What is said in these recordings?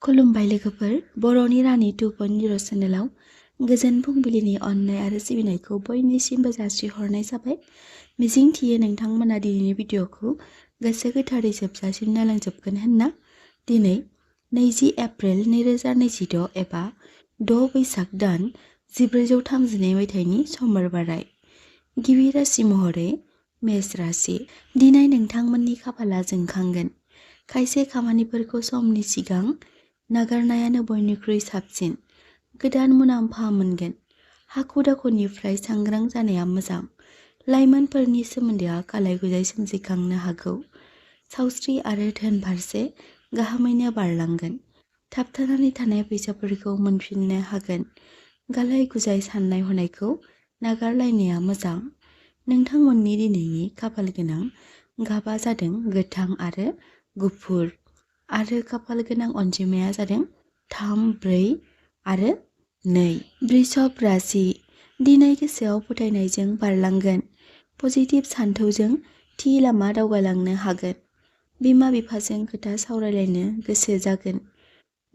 खुलुमबाय लोगोफोर, बर'नि रानि 2.0 चेनेलाव गोजोन फुंबिलिनि अननाय आरो सिबिनायखौ बयनिसिमबो जासिहरनाय जाबाय। मिजिंथियो नोंथांमोना दिनैनि भिडिअखौ गोसो गोथारै जोबजासिम नायलांजोबगोन होनना। दिनै 20 एप्रिल 2026 एबा 6 बैसाग दान 1432 मायथाइनि समबार बाराय। गिबि राशि महरै मेष राशि। दिनै नोंथांमोननि खाफाला जोंखांगोन। खायसे खामानिफोरखौ समनि सिगां नागारनायानो बयनिख्रुइ साबसिन। गोदान मुलाम्फा मोनगोन। हाखु दाखुनिफ्राय सांग्रां जानाया मोजां। लाइमोनफोरनि सोमोन्दोआ गालाय गुजाय सोमजिखांनो हागौ। सावस्रि आरो धोन फारसे गाहामैनो बारलांगोन। थाबथानानै थानाय फैसाफोरखौ मोनफिननो हागोन। गालाय गुजाय साननाय हनायखौ नागारलायनाया मोजां। नोंथांमोननि दिनैनि खाफाल गोनां गाबा जादों गोथां आरो गुफुर आरो खाफाल गोनां अनजिमाया जादों 3, 4 आरो 2। वृषभ राशि। दिनै गोसोआव फोथायनायजों बारलांगोन। पजिटिभ सानथौजों थि लामा दावगालांनो हागोन। बिमा बिफाजों खोथा सावरायलायनो गोसो जागोन।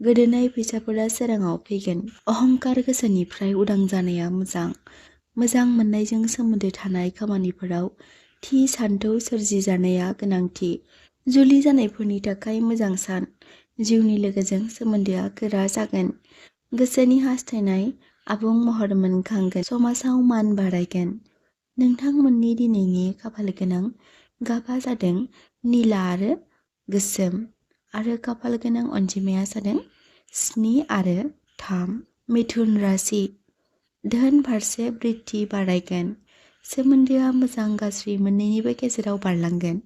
गोदोनाय फैसाफोरा सोराङाव फैगोन। अहंकार गोसोनिफ्राय उदां जानाया मोजां। मोजां मोननायजों सोमोन्दो थानाय खामानिफोराव थि सानथौ सोरजिजानाया गोनांथि। जुलि जानायफोरनि थाखाय मोजां सान। जिउनि लोगोजों सोमोन्दोआ गोरा जागोन। गोसोनि हास्थायनाय आबुं महर मोनखांगोन। समाजाव मान बारायगोन। नोंथांमोननि दिनैनि खाफाल गोनां गाबा जादों निला आरो गोसोम आरो खाफाल गोनां अनजिमाया जादों 7 आरो 3। मिथुन राशि। धोन फारसे बृद्धि बारायगोन। सोमोन्दोआ मोजां गाज्रि मोन्नैनिबो गेजेराव बारलांगोन।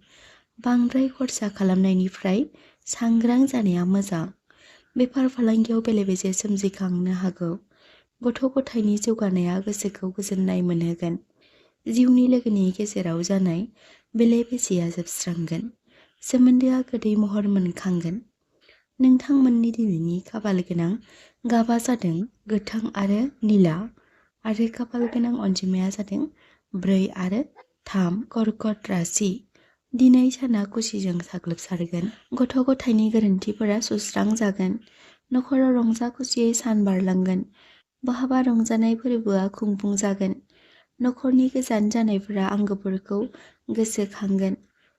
बांद्राय खरसा खालामनायनिफ्राय सांग्रां जानाया मोजां। बेफार फालांगियाव बेले-बेजे सोमजिखांनो हागौ। गथ' गथायनि जौगानाया गोसोखौ गोजोननाय मोनहोगोन। जिउनि लोगोनि गेजेराव जानाय बेले-बेजेया जोबस्रांगोन। सोमोन्दोआ गोदै महर मोनखांगोन। नोंथांमोननि दिनैनि खाफाल गोनां गाबा जादों गोथां आरो निला आरो खाफाल गोनां अनजिमाया जादों 4 आरो 3। कर्कट राशि। दिनै साना खुसिजों साग्लोबसारगोन। गथ' गथायनि गोरोन्थिफोरा सुस्रांजागोन। नखराव रंजा खुसियै सान बारलांगोन। बहाबा रंजानाय फोरबोआ खुंफुंजागोन। नखरनि गोजान जानायफोरा आंगोफोरखौ गोसोखांगोन।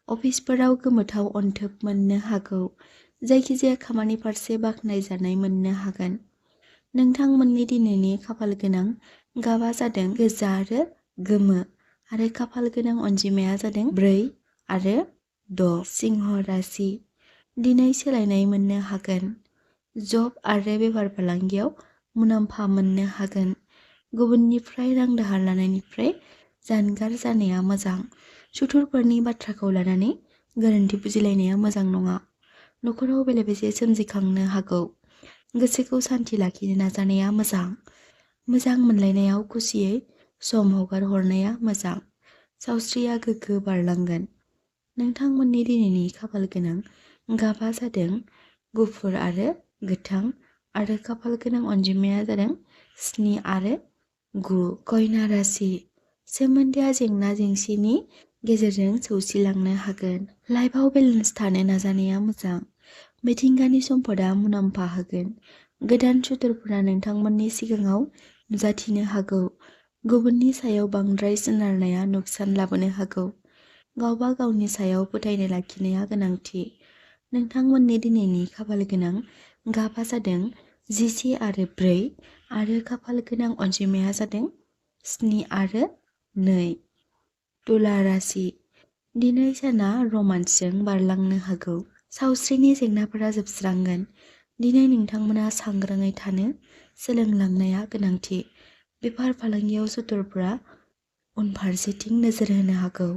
अफिसफोराव गोमोथाव अनथोब मोननो हागौ। जायखिजाया खामानि फारसे बाख्नायजानाय मोननो हागोन। नोंथांमोननि दिनैनि खाफाल गोनां गाबा जादों गोजा आरो गोमो आरो खाफाल गोनां अनजिमाया जादों 4 आरो 6। सिंह राशि। दिनै सोलायनाय मोननो हागोन। जब आरो बेफार फालांगियाव मुलाम्फा मोननो हागोन। गुबुननिफ्राय रां दाहार लानायनिफ्राय जानगार जानाया मोजां। सुथुरफोरनि बाथ्राखौ लानानै गोरोन्थि बुजिलायनाया मोजां नङा। नखराव बेले-बेजे सोमजिखांनो हागौ। गोसोखौ सान्थि लाखिनो नाजानाया मोजां। मोजां मोनलायनायाव खुसियै सम हगार हरनाया मोजां। सावस्रिया गोग्गो बारलांगोन। नोंथांमोननि दिनैनि खाफाल गोनां गाबा जादों गुफुर आरो गोथां आरो खाफाल गोनां अनजिमाया जादों 7 आरो 9। कन्या राशि। सोमोन्दोआ जेंना जेंसिनि गेजेरजों सौसिलांनो हागोन। लाइफआव बेलेन्स थानो नाजानाया मोजां। मिथिंगानि सम्पदआ मुलाम्फा होगोन। गोदान सुथुरफोरा नोंथांमोननि सिगाङाव नुजाथिनो हागौ। गुबुननि सायाव बांद्राय सोनारनाया नुकसान लाबोनो हागौ। गावबा गावनि सायाव फोथायनाय लाखिनाया गोनांथि। नोंथांमोननि दिनैनि खाफाल गोनां गाबा जादों 11 आरो 4 आरो खाफाल गोनां अनजिमाया जादों 7 आरो 2। तुला राशि। दिनै साना रमान्सजों बारलांनो हागौ। सावस्रिनि जेंनाफोरा जोबस्रांगोन। दिनै नोंथांमोना सांग्राङै थानो सोलोंलांनाया गोनांथि। बेफार फालांगियाव सुथुरफोरा उनफारसेथिं नोजोर होनो हागौ।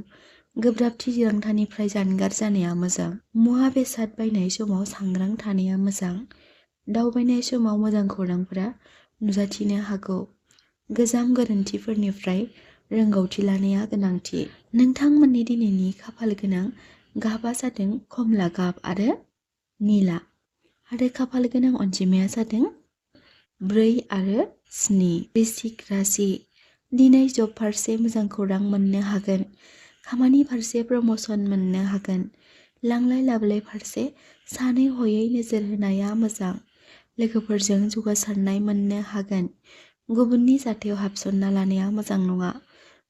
गोब्राबथि थिरांथानिफ्राय जानगार जानाया मोजां। मुवा बेसाद बायनाय समाव सांग्रां थानाया मोजां। दावबायनाय समाव मोजां खौरांफोरा नुजाथिनो हागौ। गोजाम गोरोन्थिफोरनिफ्राय रोंगौथि लानाया गोनांथि। नोंथांमोननि दिनैनि खाफाल गोनां गाबा जादों खमला गाब आरो निला आरो खाफाल गोनां अनजिमाया जादों 4 आरो 7। वृश्चिक राशि। दिनै जब फारसे मोजां खौरां मोननो हागोन। खामानि फारसे प्रम'सन मोननो हागोन। लांलाय लाबोलाय फारसे सानै हयै नोजोर होनाया मोजां। लोगोफोरजों जौगासारनाय मोननो हागोन। गुबुननि जाथायाव हाबसनना लानाया मोजां नङा।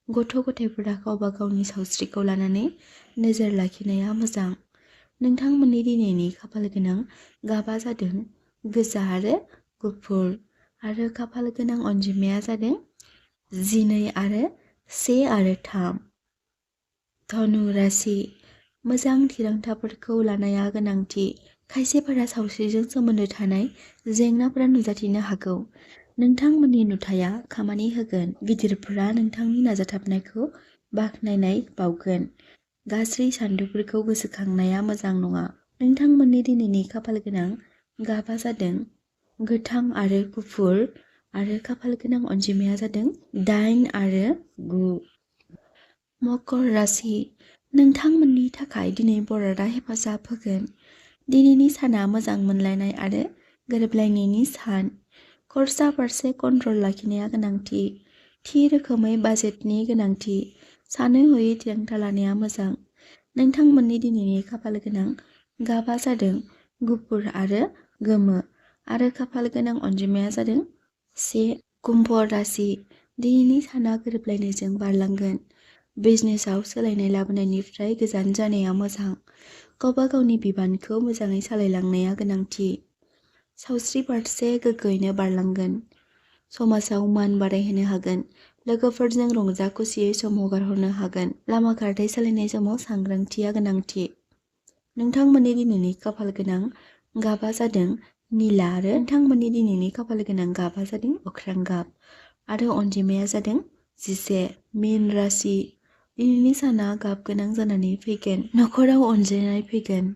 गथ' गथायफोरा गावबा गावनि सावस्रिखौ लानानै नोजोर लाखिनाया मोजां। नोंथांमोननि दिनैनि खाफाल गोनां गाबा जादों गोजा आरो गुफुर आरो खाफाल गोनां अनजिमाया जादों 12 आरो 1 आरो 3। धनु राशि। मोजां थिरांथाफोरखौ लानाया गोनांथि। खायसेफोरा सावस्रिजों सोमोन्दो थानाय जेंनाफोरा नुजाथिनो हागौ। नोंथांमोननि नुथाया खामानि होगोन। गिदिरफोरा नोंथांनि नाजाथाबनायखौ बाख्नायनाय बावगोन। गाज्रि सानथौफोरखौ गोसोखांनाया मोजां नङा। नोंथांमोननि दिनैनि खाफाल गोनां गाबा जादों गोथां आरो गुफुर आरो खाफाल गोनां अनजिमाया जादों 8 आरो 9। मकर राशि। नोंथांमोननि थाखाय दिनै बरादा हेफाजाब होगोन। दिनैनि साना मोजां मोनलायनाय आरो गोरोबलायनायनि सान। खरसा फारसे कन्ट्रल लाखिनाया गोनांथि। थि रोखोमै बाजेटनि गोनांथि। सानै हयै थिरांथा लानाया मोजां। नोंथांमोननि दिनैनि खाफाल गोनां गाबा जादों गुफुर आरो गोमो आरो खाफाल गोनां अनजिमाया जादों 1। कुम्भ राशि। दिनैनि साना गोरोबलायनायजों बारलांगोन। बिजनेसाव सोलायनाय लाबोनायनिफ्राय गोजान जानाया मोजां। गावबा गावनि बिबानखौ मोजाङै सालायलांनाया गोनांथि। सावस्रि फारसे गोग्गोयैनो बारलांगोन। समाजाव मान बारायहोनो हागोन। लोगोफोरजों रंजा खुसियै सम हगारहरनो हागोन। लामा खारथाय सालायनाय समाव सांग्रांथिया गोनांथि। नोंथांमोननि दिनैनि खाफाल गोनां गाबा जादों निला आरो नोंथांमोननि दिनैनि खाफाल गोनां गाबा जादों अख्रां गाब आरो अनजिमाया जादों 11। मीन राशि। दिनैनि साना गाब गोनां जानानै फैगोन। नखराव अनज्लायनाय फैगोन।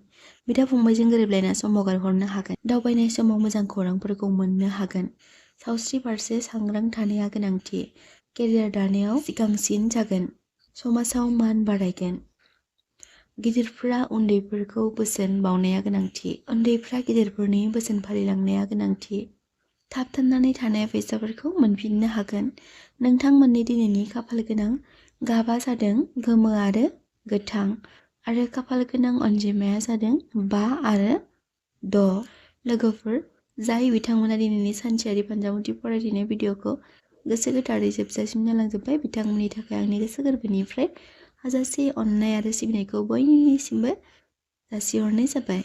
बिदा फंबायजों गोरोबलायना सम हगारहरनो हागोन। दावबायनाय समाव मोजां खौरांफोरखौ मोननो हागोन। सावस्रि फारसे सांग्रां थानाया गोनांथि। केरियार दानायाव सिगांसिन जागोन। समाजाव मान बारायगोन। गिदिरफोरा उन्दैफोरखौ बोसोन बावनाया गोनांथि। उन्दैफ्रा गिदिरफोरनि बोसोन फालिलांनाया गोनांथि। थाबथानानै थानाय फैसाफोरखौ मोनफिननो हागोन। नोंथांमोननि दिनैनि खाफाल गोनां गाबा जादों गोमो आरो गोथां आरो खाफाल गोनां अनजिमाया जादों 5 आरो 6। लोगोफोर, जाय बिथांमोना दिनैनि सानसेयारि फान्जामुथि फरायथिनाय भिडिअखौ गोसो गोथारै जोबजासिम नायलांजोब्बाय, बिथांमोननि थाखाय आंनि गोसो गोरबोनिफ्राय हाजासे अननाय आरो सिबिनायखौ बयनिसिमबो जासिहरनाय जाबाय।